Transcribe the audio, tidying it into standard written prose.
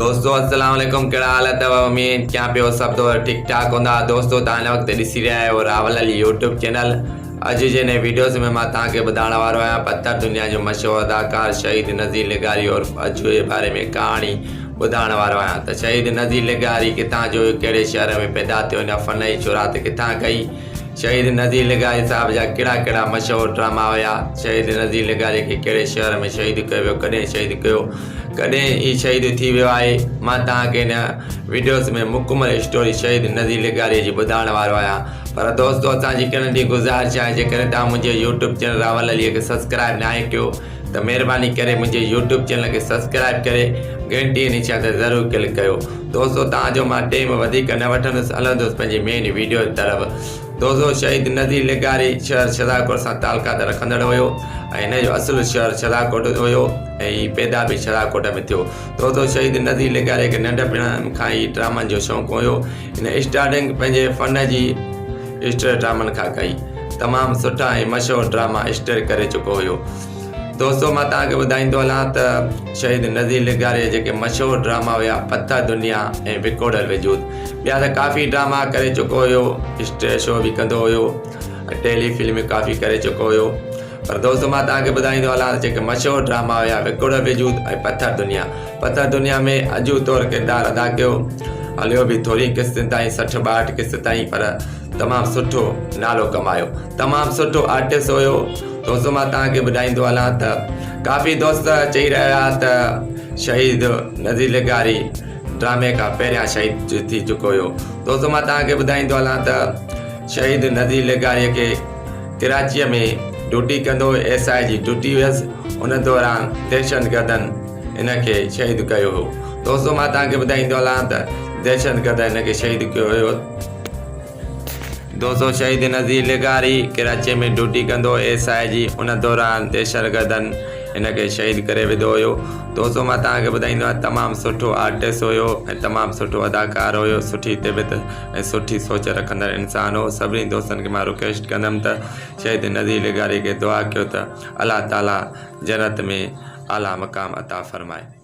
دوستو السلام عليڪم ڪهڙا حال اٿو اميد ڪيان پيو سڀ دوست ٺيڪ ٺاڪ هوندا دوستو تان هن وقت ڏسي رهيا آهيو راول علي يوٽيوب چينل اڄ جي هن ويڊيوز ۾ مان توهان کي ٻڌائڻ وارو آهيان پٿر دنيا جو مشهور اداڪار شهيد نذير لغاري عرف اجو جي باري ۾ ڪهاڻي ٻڌائڻ وارو آهيان ته شهيد نذير لغاري ڪٿان جو ڪهڙي شهر ۾ پيدا ٿيو هن فن جي شروعات ڪٿان ڪئي شهيد نذير لغاري صاحب جا ڪهڙا ڪهڙا مشهور ڊراما هيا، شهيد نذير لغاري کي ڪهڙي شهر ۾ شهيد ڪيو ويو، ڪڏهن شهيد ڪيو، ڪڏهن هي شهيد ٿي ويو آهي، مان توهان کي هن وڊيوز ۾ مڪمل اسٽوري شهيد نذير لغاري جي ٻڌائڻ وارو آهيان پر دوستو اسان جي هڪ ننڍي گذارش آهي جيڪڏهن توهان منهنجي يوٽيوب چينل راول علي کي سبسڪرائب ناهي ڪيو ته مهرباني ڪري منهنجي يوٽيوب چينل کي سبسڪرائب ڪري گهنٽي جي نشان تي ضرور ڪلڪ ڪيو دوستو توهان جو مان ٽيم وڌيڪ نه وٺندس هلندس پنهنجي مين ويڊيو جي طرف دوستو شهيد نذير لغاري شهر شھدادڪوٽ سان تعلقات رکندڙ هيو ۽ هن جو اصل شهر شھدادڪوٽ هيو ۽ هي پيدا به شھدادڪوٽ ۾ ٿيو دوستو شهيد نذير لغاري کي ننڍپڻ کان ئي ڊرامن جو شوق هيو هن اسٽارٽنگ پنهنجي فن جي اسٽيج ڊرامن کان ڪئي تمام سٺا ۽ مشهور ڊراما اسٽيج ڪري چڪو هيو دوستو مان توهان کي ٻڌائيندو هلان ته شهيد نذير لغاري جا جيڪي مشهور ڊراما هيا پٿر دنيا ۽ وڪوڙيل وجود ٻيا ته ڪافي ڊراما ڪري چڪو هيو اسٽيج شو به ڪندو هيو ۽ ٽيلي فلمون ڪافي ڪري چڪو هيو پر دوستو مان توهان کي ٻڌائيندو هلان ته جيڪي مشهور ڊراما هيا وڪوڙيل وجود ۽ پٿر دنيا پٿر دنيا ۾ اجو طور ڪردار ادا ڪيو هليو به ٿوري قسطن تائين 60 62 قسط تائين پر تمام سٺو نالو ڪمايو تمام سٺو آرٽسٽ هيو دوستو مان توهان کي ٻڌائيندو هلان ته ڪافي دوست چئي رهيا هئا ته شهيد نذير لغاري ڊرامي کان پهريان شهيد ٿي چڪو هيو دوستو مان توهان کي ٻڌائيندو هلان ته شهيد نذير لغاري کي ڪراچيء ۾ ڊيوٽي ڪندو هو ايس I جي ڊيوٽي هيس ان دوران دهشتگردن هن کي شهيد ڪيو هو دوستو مان توهان کي ٻڌائيندو هلان ته دهشتگردن هن کي شهيد ڪيو هيو دوستو شهيد نذير لغاري ڪراچي ۾ ڊيوٽي ڪندو هو ايس I جي ان دوران دهشتگردن هن کي شهيد ڪري وڌو هيو دوستو مان توهان کي ٻڌائيندو آهيان تمام سٺو آرٽسٽ هيو ۽ تمام سٺو اداڪار هيو سٺي طبيعت ۽ سٺي سوچ رکندڙ انسان هو سڀني دوستن کي مان رڪويسٽ ڪندم ته شهيد نذير لغاري کي دعا ڪيو ته الله تعالي جنت ۾ اعليٰ مقام عطا فرمائي.